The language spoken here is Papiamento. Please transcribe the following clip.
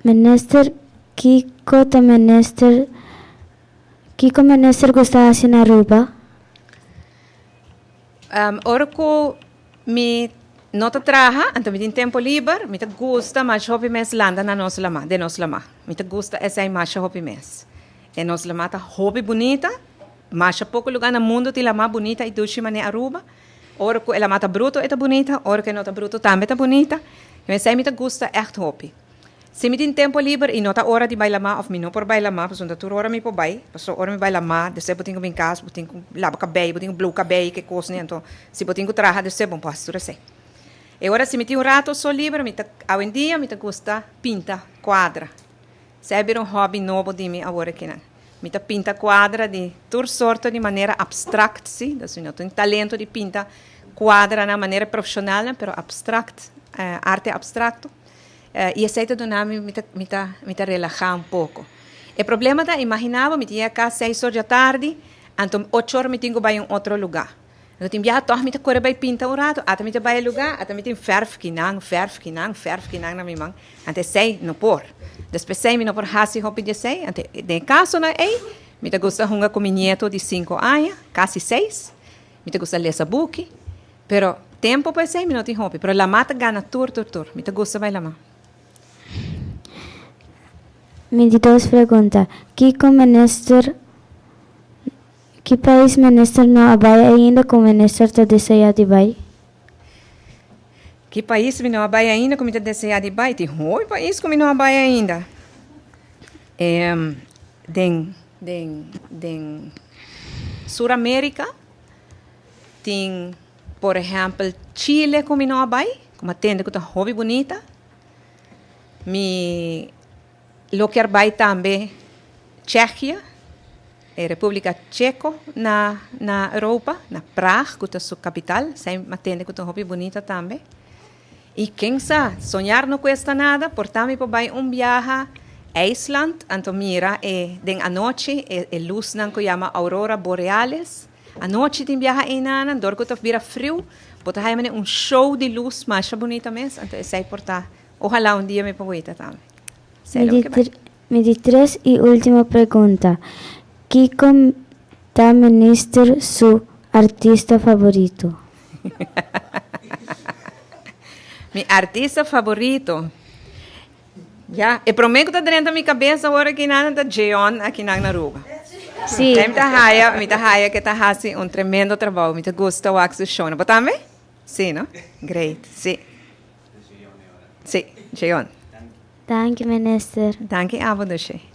Minister, kiko ta minister, kiko minister gusta hasi na Aruba? Ora ku mi no ta traha, anto mi tin tempo liber, mi ta gusta masha hopi mes landa na nos lama, den nos lama. Mi ta gusta esei masha hopi mes. E nos lama ta hopi bunita, masha poko luga na mundo tin lama bunita i dushi manera Aruba. Ora ku e lama ta bruto e ta bunita, ora ku e no ta bruto tambe ta bunita. Esei mi ta gusta ègt hopi. Si mi tin tempo liber i no ta ora di bai lama òf mi no por bai lama, pasobra tur ora mi por bai, pasobra ora mi bai lama despues bo tin ku bin kas, bo tin ku laba kabei, bo tin ku blou kabei, ke kosnan, anto si bo tin ku traha despues bo no por hasi tur esei. E ora si mi tin un rato so liber mi ta awendia mi ta gusta pinta kuadra. Esei a bira un hòbi nobo di mi awor akinan. Mi ta pinta kuadra di tur sorto di manera abstract si, dus mi no tin talento di pinta kuadranan manera profeshonalnan, pero abstract, arte abstracto. I esei ta duna mi, mi ta, mi ta, mi ta relahá un poko. E problema ta, imaginá bo, mi tin yega kas seis or djatardi, anto ocho or mi tin ku bai un otro lugá. Anto tin biaha tòg mi ta kore bai pinta un ratu, ata mi ta bai e lugá, ata mi tin fèrf kinan, fèrf kinan, fèrf kinan na mi man. Anto esei no por. Despues esei mi no por hasi hopi di esei. Anto den e kasonan ei, mi ta gusta hunga ku mi nieto di sinku aña, kasi seis. Mi ta gusta lesa buki. Pero tempo pa esei mi no tin hopi. Pero lamá ta gana tur tur tur. Mi ta gusta bai lamá. Mi di dos pregunta, Kiko minister Ki pais minister no a bai ainda ku minister ta deseá di bai? Ki pais mi no a bai ainda ku mi ta deseá di bai? Tin hopi pais ku mi no a bai ainda. Den den den Sur Amerika tin por ehèmpel Chile ku mi no a bai, ku mi a tende ku ta hopi bunita. Mi lo kier bai tambe Tsjechia, e Repúblika Cheko na na Europa, na Praag ku ta su kapital, esei mi a tende ku ta hopi bunita tambe. I ken sa, soñar no kuesta nada, por ta mi por bai un biaha IJsland, anto mira e den anochi e e lusnan ku yama aurora boreales. Anochi tin biaha einanan, dor ku ta bira friu, bo ta haya manera un show di lus masha bunita mes, anto esei por ta, ohala un dia mi por weta tambe. Esei lo ke bai. Mi di tres i ultimo pregunta, Kiko ta minister su artista favorito? Mi artista favorito? Ya, e prome ku ta drenta mi kabes awor akinan ta Jeon akinan na Aruba. Sí. Mi ta haya, mi ta haya ke ta hasi un tremendo trabou. Mi ta gusta wak su shownan. Bo tambe? Sí, no? Great, sí. Sí, Jeon. Danki, minister. Danki abo, Dushe.